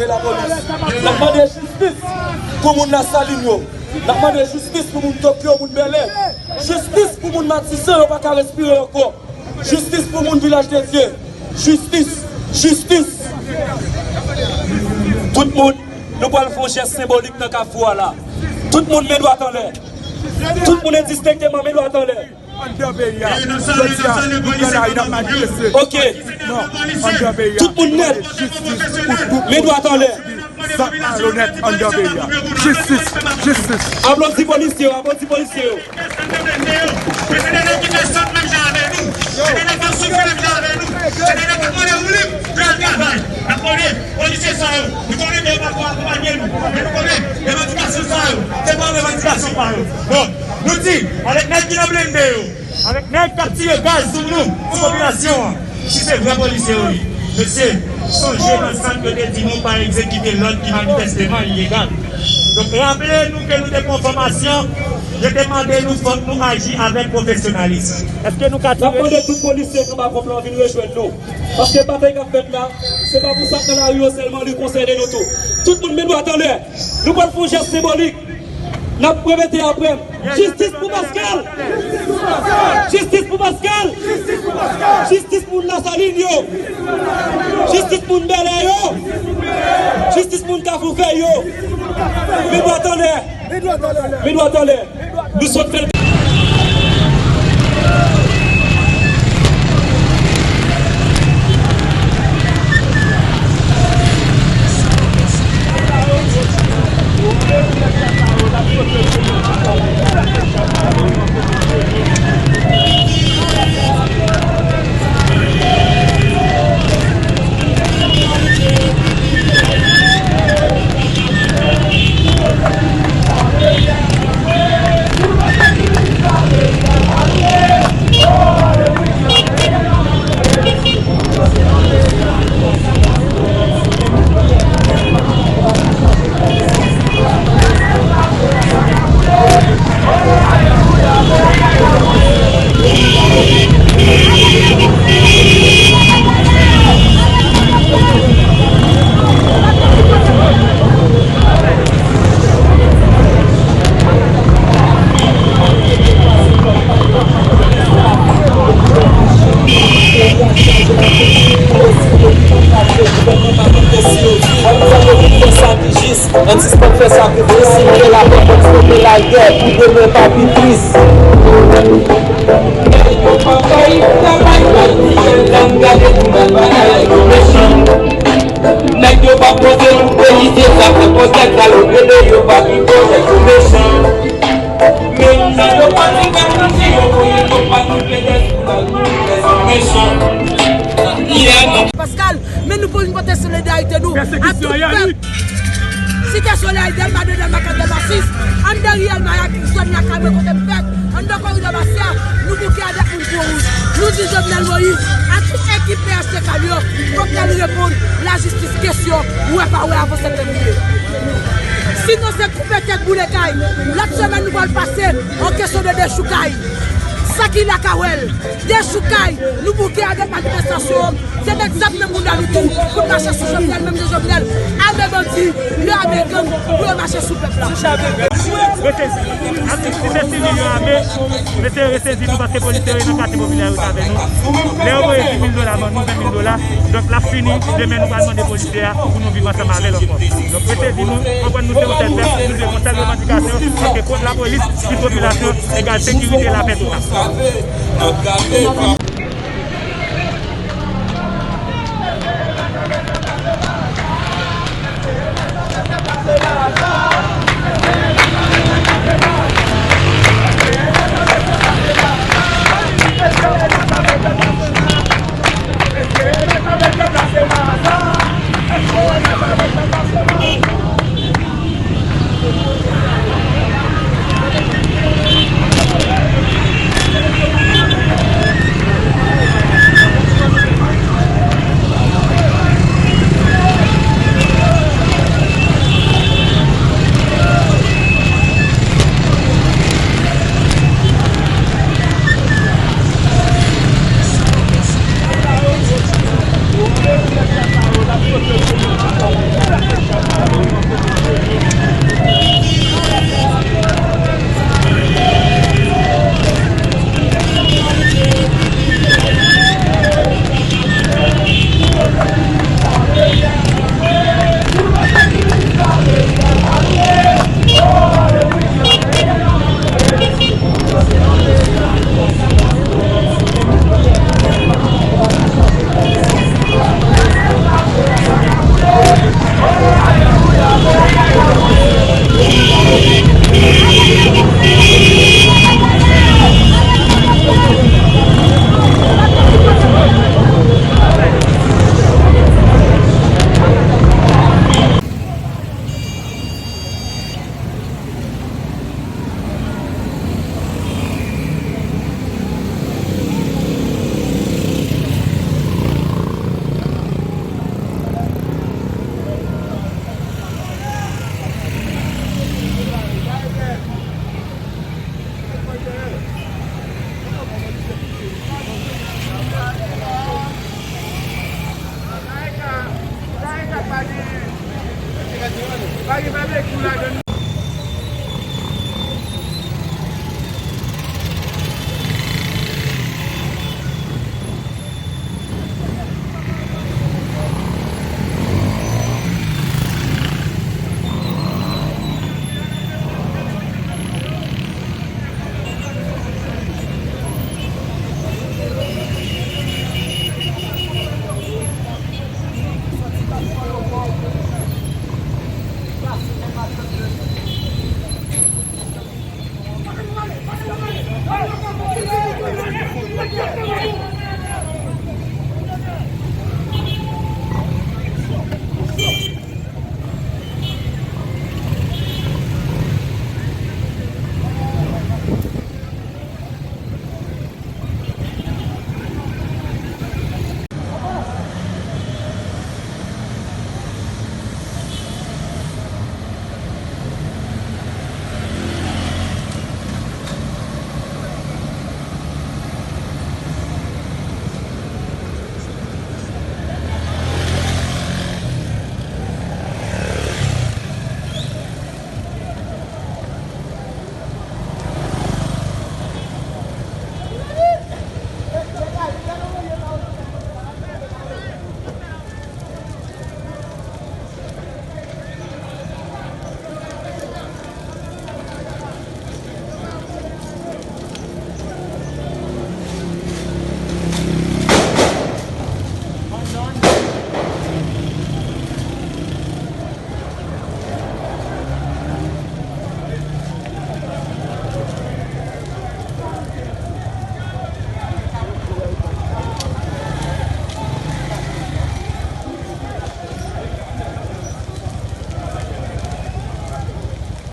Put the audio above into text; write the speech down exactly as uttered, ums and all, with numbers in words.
Lapolis. N ap mande jistis pou moun Lasalin yo. N ap mande jistis pou moun Tokyo, moun Bèlè. Jistis pou moun Matisan, yo pa ka respire ankò. Jistis pou moun Vilaj de Dye. Jistis, jistis. Tout moun, nou pral fè yon jès senbolik nan kafou a la. Tout moun men dwat anlè. Tout moun endistenkteman men dwat anlè. Anndan peyi a, jodi a, nou pran lari n ap manifeste. Ok. Non, anndan peyi a, tout moun nèt. Jistis pou tout moun. Men dwat anlè. Zak malonèt anndan peyi a. Jistis, jistis. Aplodi polisye yo, aplodi polisye yo. Se de nèg ki fè sant menm jan avè nou. Se de nèg k ap soufri menm jan avè nou. Se de nèg k ap mande woulib pou y al travay. N ap mande polisye sa yo. Nou konnen ke yo pa ko akonpanye nou. Men nou konnen revandikasyon sa yo, se pa revandikasyon pa yo. Donk, nou di, avèk nèg ki nan blende yo, avèk nèg k ap tire gaz sou nou, sou popilasyon an, si se vrè polisye yo ye, mesye, sonje nan sant yo te di nou pa egzekite lòd ki manifèsteman ilegal. Donk, raple nou ke nou te pran fòmasyon, yo te mande nou fòk nou aji avèk pwofesyonalis. Èske nou ka tire... N ap mande tout polisye k anba konplo an vin rejwenn nou. Paske batay k ap fèt la, se pa pou sa k nan lari yo sèlman, li konsène nou tou. Tout moun men dwat anlè. Nou pral fè yon jès senbolik. N ap repete apre m. Jistis pou Pascal! Jistis pou Pascal! Jistis moun Lasalin yo! Jistis moun Bèlè yo! Jistis moun Kafou Vèy yo! Men dwat anlè! Men dwat anlè! Nou sot fè l. Ann sispann fè sakrifis, simen lapè, konn stope lagè, pou demen pa pi tris. Nèg yo pa pote pou peyi, se sa fè konsèy sa yo rele yo pa pi konsèy pou mechan. Menm jan yo pa di fè manti, yo voye yo pa nou pede sou la nou fè sa mechan. Pascal, men nou pou vin pote solidarite nou a tout pèp. Site Solèy, Dèlma de, Dèlma kat, Dèlma sis, anndan riyèl Mayak, zòn Lakay mwen kote m fèt, anndan koridò Basya, nou bouke avèk moun Pwowouj. Nou di Jovenel Moïse, ak tout ekip P H T K l yo, fòk ke l reponn lajistis kesyon, wè pa wè, avan sèt fevriye. Sinon, se koupe tèt boule kay. Lòt semèn, nou pral pase an kesyon de dechoukay. Sa ki la ka wè l. Dechoukay, nou bouke avèk manifestasyon. Se met zam nan bounda nou tou pou n mache sou Jovenel, menm jan Jovenel ame bandi, yo ame gang pou yo mache sou pèp la. Rete, ak site sivil yo ame, rete, rete sivil nou paske polisye yo nan katye popilè yo t avè nou. Lè yo voye dis mil dola ban nou, ven mil dola, donk l ap fini, demen nou pral mande polisye a pou nou viv ansanm avè l ankò. Donk rete di nou, konprann nou se yon sèl pèp, nou dwe gon sèl revandikasyon, se ke kont lapolis, ki popilasyon, egal sekirite, lapè total.